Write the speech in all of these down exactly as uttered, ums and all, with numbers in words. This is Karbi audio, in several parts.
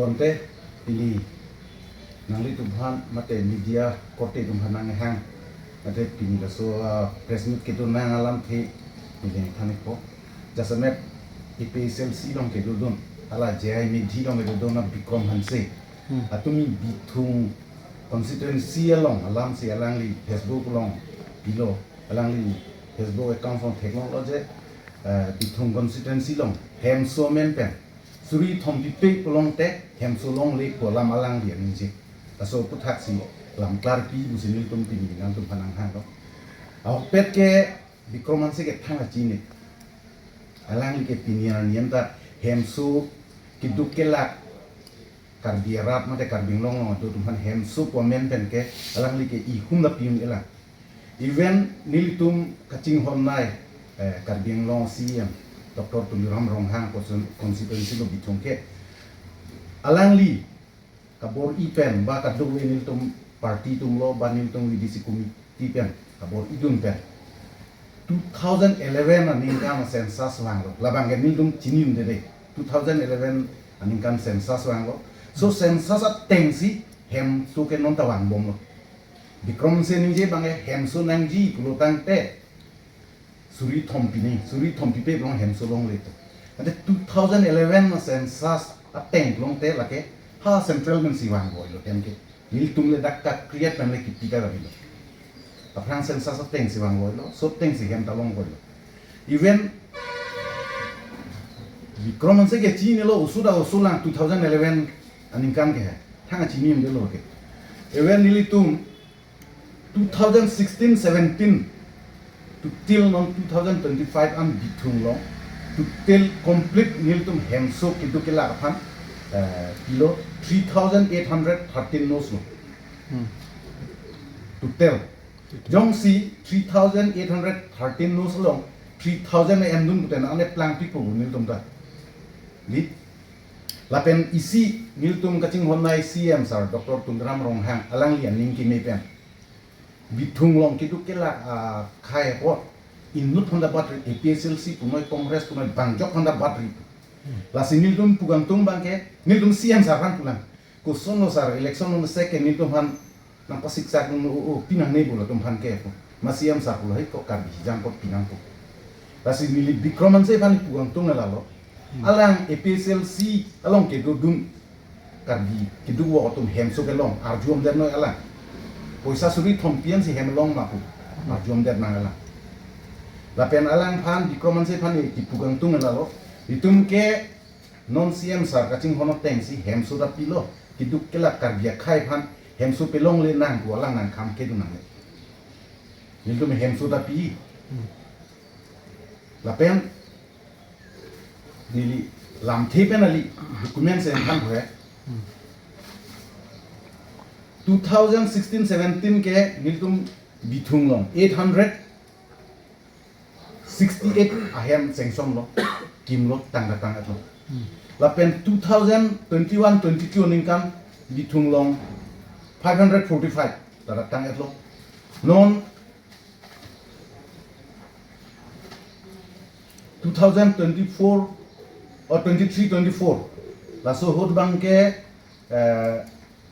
Ante pini nanglitum aphan mate media korte atum aphan nanghang, mate pini laso, ah, press meet kedo nang alamthe pini thanpo. Jasemet A P H L C along kedodun, hala J I Medhi along kedodun a Bikram Hanse. Hmm. Atum Bithung constituency along alamsi alangli Facebook along pilo, alangli Facebook account along theklonglo je, eh, Bithung constituency along hemso amen pen suri thom pipe pulote hemso longle pu alam alangli aningje. Laso aputhaksi lam klarpi pusi nelitum pini nangtum aphan nanghanglo. Ahokpet ke Bikram Hanse ke thang kachini. Alangli ke pini arni anta hemso keduk kelak Karbi arat mate Karbi Anglong along atum aphan hemso pu amen pen ke alangli ke ihum lapi-un-elang. Even nelitum kachinghonnei, eh, Karbi Anglong C E M Doctor Tuliram Ronghang constituen-, constituency lo Bithung ke alangli kabor-i pen ba kadokave nelitum party atum lo ba nelitum V D C committee pen kabor-idun pen two thousand eleven aningkan census vanglo. Labang ke nelitum chini-un-e dei. Two thousand eleven aningkan census vanglo. So census atengsi hemso ke nonta vangbomlo. Bikram Hanse ningje abang ke hemso nangji pulo tangte suri thom pining, suri thom pipe along hemso longle to. Ante two thousand eleven census ateng pulote lake ha central pensi vangvoilo hem ke. Nelitum le dak ka-create pen le kipi ta kali lo. Aphrang census atengsi vangvoilo, so atengsi hem ta longvoilo. Even Bikram Hanse ke chinilo, oso ta oso lang two thousand eleven aningkan ke he. Thang kachini-un-edetlo ke. Even nelitum two thousand sixteen seventeen to till non two thousand twenty-five an Bithung along to till complete nelitum hemso keduk kelak aphan, eh, pilo three thousand eight hundred thirteen nos lo. Hmm. Total. Jongsi three thousand eight hundred thirteen nos along three thousand endun pute na ane plangpipo nelitum ta. Di. Lapen isi nelitum kachinghonnei C E M sir Doctor Tuliram Ronghang alangli aning keme pen Bithung along keduk kelak akhei apot inut aphan ta batri, A P H L C punoi, Congress punoi, bang ajok aphan ta batri. Lasi nelitum pu kangtung abang ke, nelitum C E M sir aphan pulang. Kosonlo sir, election along sek ke nelitum aphan nangpasiksak nung o, o, pinangne pulo atum aphan ke pu. Ma C E M sir pulo, "Hei, ko Karbi hijang ko pinang pu." Lasi neli Bikram Hanse aphan pu kangtung lalo. Hmm. Alang A P H L C along kedodun Karbi keduk-vo atum hemso kelong arju-omdetnoi alang. Poisa suri thom pi ansi hem long ma pu arju-omdet nang alang. Lapen alangphan Bikram Hanse aphan kipu kangtung lalo. Itum ke non C E M sir kachinghon atengsi hemso ta pilo. Keduk kelak Karbi akhei aphan hemso pelongle nang pu alang nangkham kedun nangne. Nelitum hemso ta pi. Hmm. Lapen neli lamthe pen kali document si nangthan pho he. Hmm. Two thousand sixteen seventeen ke nelitum Bithung along eight hundred sixty-eight ahem sanction lo, kimlo, tangka tang-etlo. Hmm. Lapen two thousand twenty-one twenty-two aningkan Bithung along five hundred forty-five ta tang-etlo. Non two thousand twenty-four or twenty-three twenty-four laso ahut abang ke, eh,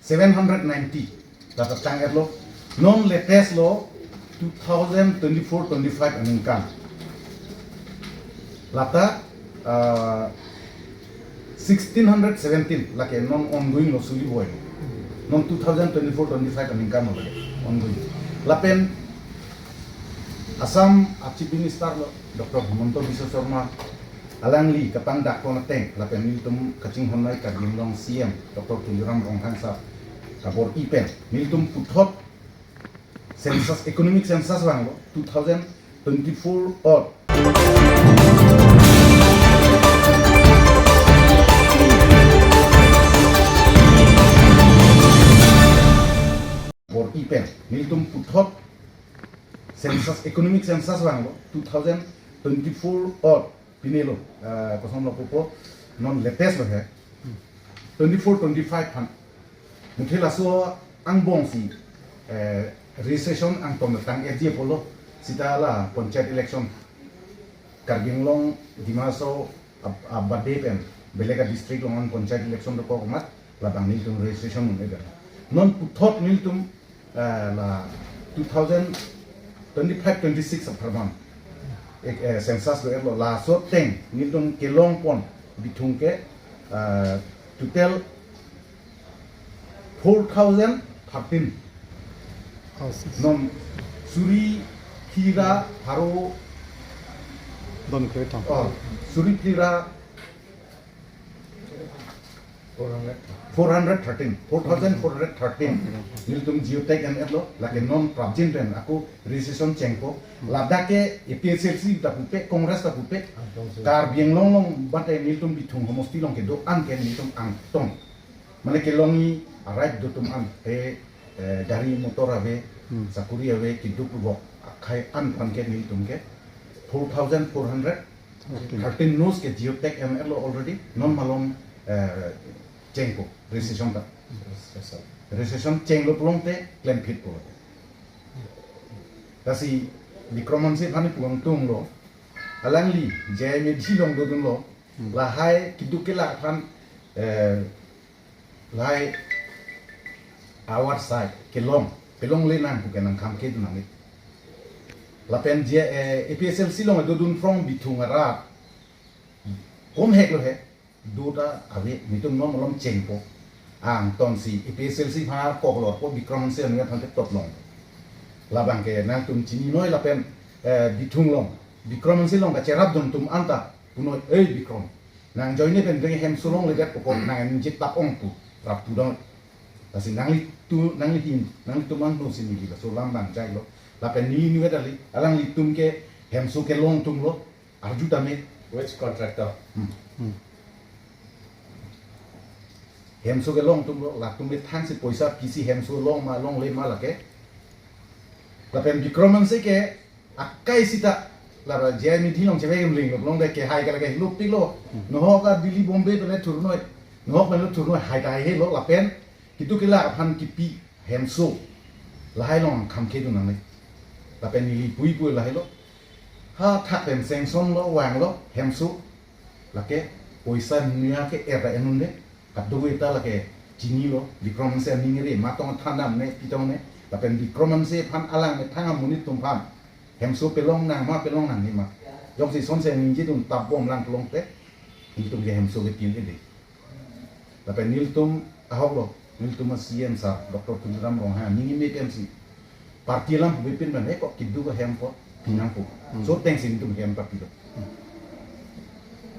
seven hundred ninety ta tang-etlo. Non latest lo two thousand twenty-four twenty-five aningkan. Lata, ah, sixteen hundred seventeen lake non ongoing lo, suli voi lo. Non two thousand twenty-four twenty-five aningkan lo lake ongoing. Lapen Assam a Chief Minister lo Doctor Himanta Biswa Sarma alangli kapangdak pon ateng lapen nelitum kachinghonnei Karbi Anglong C E M Doctor Tuliram Ronghang sir kabor-i pen nelitum puthot census, economic census vanglo two thousand twenty-four or bor-i pen nelitum puthot census, economic census vanglo two thousand twenty-four or pine lo, eh, kosonlo pupo, non latest lo he. Twenty-four twenty-five aphan. Muthe laso angbongsi, eh, registration angton tang-etji apotlo, seta la panchayat election Karbi Anglong, Dima Hasao ab-, abade pen belek a-district along an panchayat election dokok amat Labang nelitum registration mun eder. Non puthot nelitum, eh, la two thousand twenty-five twenty-six apharman, eh, eh, census do-etlo, laso ateng nelitum kelongpon Bithung ke, eh, total four thousand thirteen. Oh, six. Non suri phli ra pharo, don kre thom. Oh, suri phli ra four hundred thirteen, four thousand four hundred thirteen. Nelitum geotag en-etlo, lake non prapjin pen ako registration chengpo. Ladak ke A P H L C ta pupe, Congress ta pupe, Karbi Anglong along bate nelitum Bithung homosti along kedo-an ke nelitum angtong. Mane kelongji a-right do atum an, eh, eh, gari motor ave, Hmm. sakuri ave, keduk vok akhei an aphan ke nelitum ke four thousand four hundred thirteen nos ke geotag en-etlo already, non malom, eh, chengpo, registration ta. Registration chenglo pulote, klem phitpo. Lasi Bikram Hanse aphan pulang tunglo, alangli, J I Medhi along dodunlo, Hmm. lahai keduk kelak aphan, eh, lahai awar sai, kelong, pelongle nang pu ke nangkham kedun nangne. Lapen je, eh, A P H L C along dodun from Bithung arat, kom hek lo he, do ta ave, nelitum non malom chengpo. Angtong si A P H L C aphan koklorpo, Bikram Hanse anuthan te toplong. Labang ke nangtum chininoi lapen, eh, Bithung along, Bikram Hanse along kacherap dun atum anta punoi, "Ei Bikram, nang ajoine pen deng hemso longledet pokok, nang ningje tap ong," pu, rap pudang. Lasi nanglitum, nanglihin, nanglitum angno si neli laso alam bang jailo. Lapen neli niwet kali, alanglitum ke hemso kelong atumlo, arju tame. Which contractor? Hmm. Hmm. Hemso kelong atumlo, latum methang si poisa pisi hemso long ma longle ma lake. Lapen Bikram Hanse ke akai sita, la J I Medhi along chevek emling lo, longle ke hai ke lake lupik lo. Hmm. Nohok a Delhi Bombay pen le thurnoi. Nohok pen le thurnoi hai ta hai lo lapen keduk kelak aphan kipi hemso lahai along kham kedun nangne. Lapen neli puipui lahai lo. Ha thak pen sanction lo, vanglo hemso. Lake poisa nia ke era enunde. Kadokave ta lake chinilo, Bikram Hanse aning ri, matong thandam ne, pitong ne, lapen Bikram Hanse aphan alang methang amonit atum aphan hemso pelong nang ma, pelong nangne ma. Jongsi sonse ningje dun tap bom lang pulote, nelitum ke hemso ke tin ede. Lapen nelitum ahok lo, nelitum a C M sir, Doctor Tuliram Ronghang, ning ime T M C. Party alam pu pipin pen, he kok keduk ahem ko pinang pu. Hmm. So ateng si nelitum hem ta pilo. Hmm.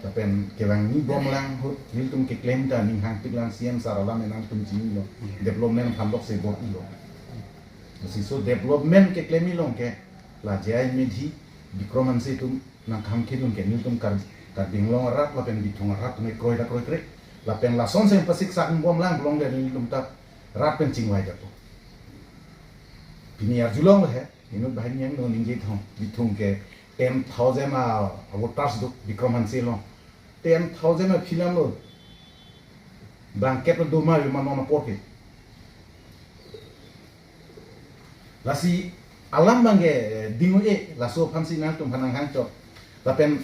Lapen kevangji bom lang ahut nelitum keklem ta ning hangpik lang C M sir alam nangtum chinilo. Hmm. Development aphan lok se bor-ilo. Lasi so development keklem along ke la J I Medhi, Bikram Hanse atum nangkham kedun ke nelitum Kar-, Karbi Anglong arat lapen Bithung arat atum kroi ta kroikre. Lapen lason si pasiksak bom lang longle nelitum ta rat pen chingvai detpo. Pini arjulong le he, inut banghini angno ningje thong, Bithung ke ten thousand a voters do Bikram Hanse along. Ten thousand aphi alam lo. Blanket lo doma lo ma non apor ke. Lasi alam abang ke, eh, ding-e, laso aphan si nangtum aphan nanghang chot. Lapen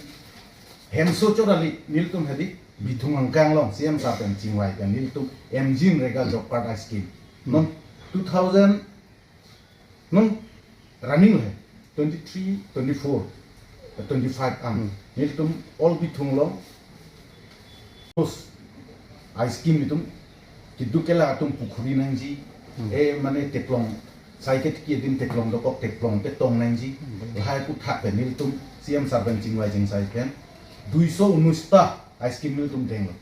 hemso chot kali nelitum hedi, Bithung angkang along C M sir pen chingvai pen nelitum MGNREGA job card a-scheme. Hmm. Non two thousand, non running le twenty-three, twenty-four, twenty-five an. Hmm. Nelitum all Bithung along a-scheme itum keduk kelak atum pukhuri nangji, Hmm. eh, mane teplong, sai ketiki adim teplong dokok, teplong petong nangji, Hmm. lahai aputhak pen nelitum C M sir pen chingvai chingsai pen duiso unis ta a-scheme nelitum denglo.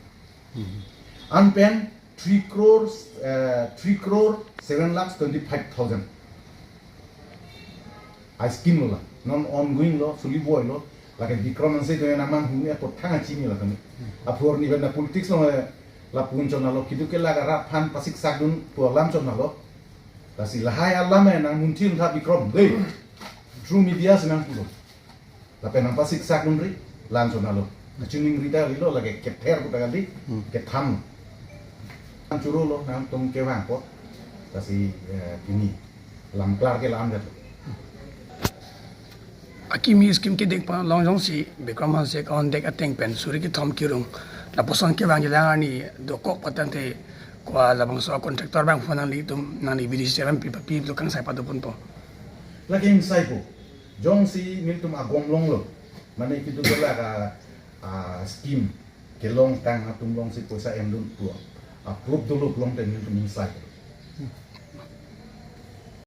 Hmm. An pen three crore, eh, three crore seven lakhs twenty-five thousand a-scheme lo la. Non ongoing lo, suli boi lo. Lake Bikram Hanse atum nangmanghun apot thang achini la kami. Apor ni benda politics lo, eh, lapu-an chonalo, keduk kelak arat aphan pasiksak dun pu alam chonalo. Lasi lahai alam eh nangmunthi untha Bikram, dei. Through media si nangpulo. Lapen nangpasiksak dunri, la-an chonalo. Kachiningri ta kalilo, lake kepher pu ta kali, Hmm. ketham. Nangchuro lo, nangtum kevang apot. Lasi, eh, pini lam klar ke la-an det. Akimi scheme kedeng pa long jongsi Bikram Hanse ke-ongdek ateng pen suri kethom kirung. Lapuson kevangji alang arni dokok patangte Wa labangso a contractor abang pho nanglitum, nangli B D C chairman pi papi tu kangsai pado ponpo. Lake ingsai po. Jongsi nelitum agom longlo. Mane kitu dola ka a scheme kelong tang atum longsi poisa endun pu. A proof dolo pulote nelitum ingsai.